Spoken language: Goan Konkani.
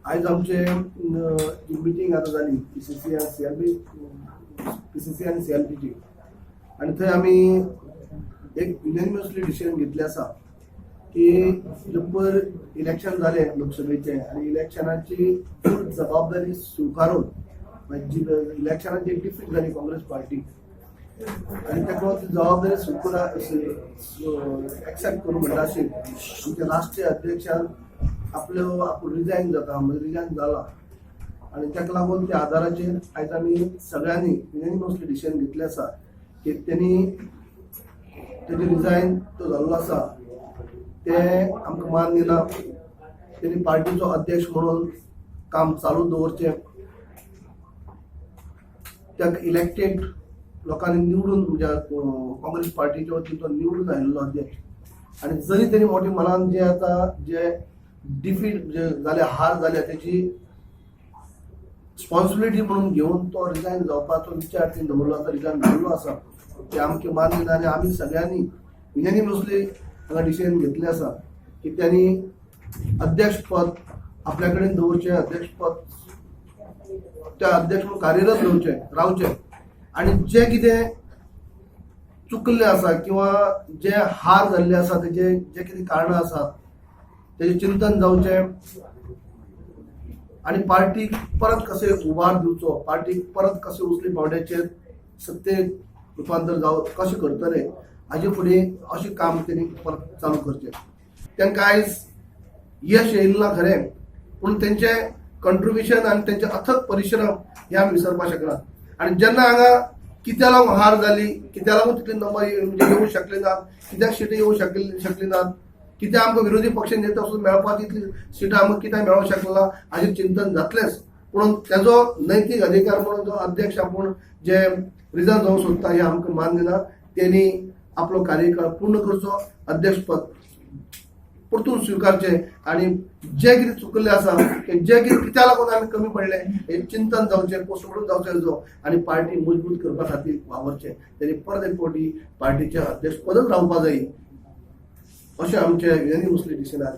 आयज आमचे जी मिटींग आतां जाली पीसीसी आनी सीएलपी, पीसीसी आनी सीएलपीची, आनी थंय आमी एक युनॅनिमसली डिसिजन घेतलें आसा की जे पयर इलेक्शन जालें लोकसभेचें आनी इलेक्शनाची फूल जबाबदारी स्विकारून, म्हणजे जी इलेक्शनाची डिफीट जाली काँग्रेस पार्टी आनी ताका लागून ती जबाबदारी स्विकारा एक्सेप्ट करूं म्हणटा अशी आमच्या राष्ट्रीय अध्यक्षान आपल्यो आपूण रिजायन जाता म्हणजे रिजायन जाला. आनी ताका लागून त्या आदाराचेर आयज आमी सगळ्यांनी युनॅनिमसली डिसिजन घेतलें आसा की तेणी तेजें रिजायन तो जाल्लो आसा तें आमकां मान्य ना. तेणी पार्टीचो अध्यक्ष म्हणून काम चालू दवरचें. त्या इलेक्टेड लोकांनी निवडून, म्हणजे काँग्रेस पार्टीच्या वतीन तो निवडून आयिल्लो अध्यक्ष, आनी जरी तेणी मोठ्या मनान जे आतां जे डिफीट म्हणजे जाले, हार जाल्या, तेची रिस्पॉन्सिबिलिटी म्हणून घेवन तो रिजायन जावपाचो विचार तेणी दवरलो आसा, रिजायन जाल्लो आसा, ते आमकां मान्य ना. आनी आमी सगळ्यांनी युनॅनिमसली हांगा डिसिजन घेतलें आसा की त्यांनी अध्यक्षपद आपल्या कडेन दवरचें, अध्यक्षपद त्या अध्यक्ष म्हणून कार्यरत रावचें आनी जे कितें चुकल्लें आसा किंवा जे हार जाल्ले आसा तेजे जे कितें कारणां आसा तेजें चिंतन जावचें आनी पार्टीक परत कशें उबार दिवचो, पार्टीक परत कशें उचली पावंड्याचेर सत्तेत रुपांतर जाव कशें करतले हाजे फुडें अशें काम तेणी परत चालू करचें. तांकां आयज यश येयलें ना खरें, पूण तेंचें कंट्रिब्युशन आनी तेंचे अथक परिश्रम हे आमी विसरपाक शकना. आनी जेन्ना हांगा कित्या लागून हार जाली, कित्या लागून तितले नंबर म्हणजे येवंक शकले नात, कित्याक सिटां येवंक शकली नात, कित्याक आमकां विरोधी पक्ष नेता सुद्दां मेळपाक तितली सिटां आमकां कित्याक मेळोंक शकना, हाजेर चिंतन जातलेंच. पूण तेजो नैतीक अधिकार म्हणून जो अध्यक्ष आपूण जे रिजायन जावंक सोदता हें आमकां मान्य ना. तेणी आपलो कार्यकाळ पूर्ण करचो, अध्यक्षपद परतून स्विकारचें आनी जे कितें चुकल्लें आसा ते जे कितें कित्याक लागून आमी कमी पडले हें चिंतन जावचें, पोस्टमॉर्टम जावचें तेजो आनी पार्टी मजबूत करपा खातीर वावरचें. तेणी परत एक फावटी पार्टीचें अध्यक्षपदच रावपा जाय अशें आमचें युनॅनिमसली डिसिजन.